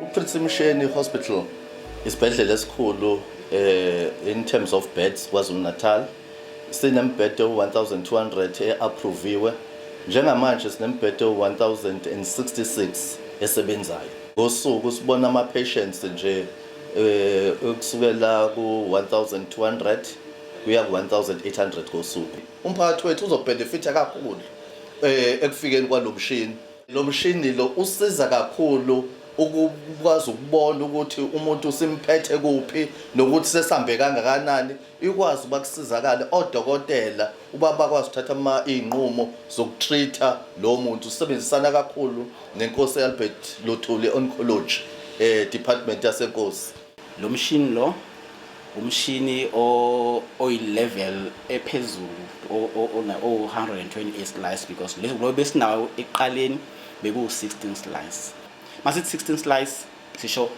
UPrince Mshiyeni Hospital isibhedlela esikhulu in terms of beds KwaZulu Natal. Sinembhede u-1200 e-approviwe. Njengamanje sinembhede u-1066 esebenzayo. Ngosuku sibona ama-patients nje kusukela ku-1200 kuya ku-1800 ngosuku. Umphakathi wethu uzobenefitha kakhulu ekufikeni kwalo mshini. Lo mshini lo usiza kakhulu ukukwazi ukubona ukuthi umuntu simphethe kuphi nokuthi sesambe kangakanani, ikwazi uba kusizakale odokotela uba bakwazi ukuthatha ama iy'nqumo zokutreat-a lo muntu. Sisebenzisana kakhulu neNkosi Albert Luthuli Oncology department yaseNkosi. Lo mshini lo umshini oyi-level ephezulu, o-128 slice, because lo besinawo ekuqaleni bekuwu-16 slice. Masithi 16 slice, sisho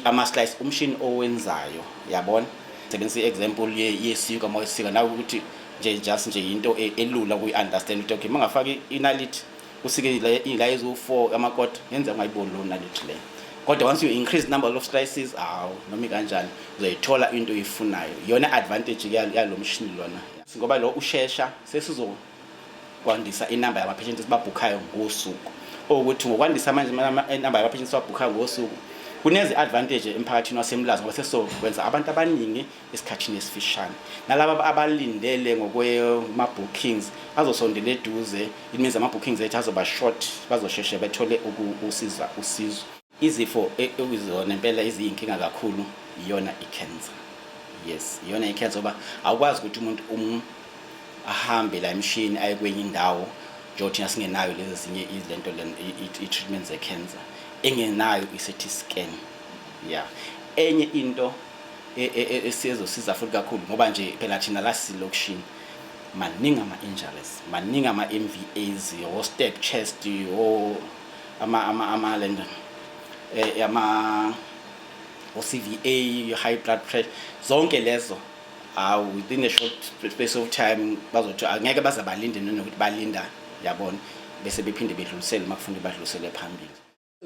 ama-slice umshini owenzayo, yabona. Sebenzisa i-example yesiko, uma wesika nawe, ukuthi nje just nje into elula ukuyi-understand ukuthi okay, uma ngafaka inaliti usike la eziwu-4 amakota, yenza ungayiboni leyo naliti leyo. Kodwa once you increase number of slices, awu, noma ikanjani uzoyithola into oyifunayo. Iyona advantage yalo mshini lona, ngoba lo ushesha. Sesizokwandisa inamba yama-patients esibabhukhayo ngosuku, okuthi ngokwandisa manje inamba yama-patients esibabhukhayo ngosuku kunezi advantage emphakathini waseMlazi, ngoba sesizokwenza abantu abaningi esikhathini esifishane, nalaba abalindele ngokwema-bookings azosondela eduze. It means ama-bookings ethu azoba short, bazosheshe bethole ukusiza usizo. Izifo ekuzona impela eziyinkinga kakhulu iyona i-cancer. Yes, iyona i-cancer, ngoba awukwazi ukuthi umuntu ahambe la emshini aye kwenye indawo, njengoba thina singenayo lezi ezinye izilento, i-treatment ze-cancer engenayo i-CT scan. Yeah, enye into esiyezosiza futhi kakhulu, ngoba nje phela thina la silokishini, maningi ama-injuries, maningi ama-MVAs, o-stab chest, o ama ama ama lento ama o-CVA, high blood pressure, zonke lezo. Awu, within a short space of time bazothi angeke baze balinde, nanokuthi balinda, yabona, bese bephinde bedlulisele uma kufanele badlulisele phambili.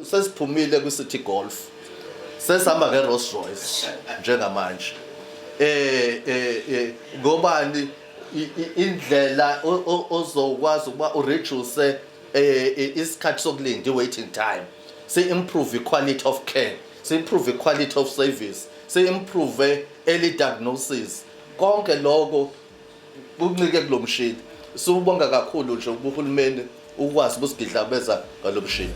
Sesiphumile kwi-City Golf, sesihamba nge-Rolls Royce njengamanje. Ngobani indlela ozokwazi ukuba ureduce isikhathi sokulinda, i-waiting time, si-improve i-quality of care, si-improve i-quality of service, si-improve early diagnosis, konke lokho kuncike kulo mshini. Siwubonga kakhulu nje uhulumeni ukwazi ukusigidlabeza ngalo mshini.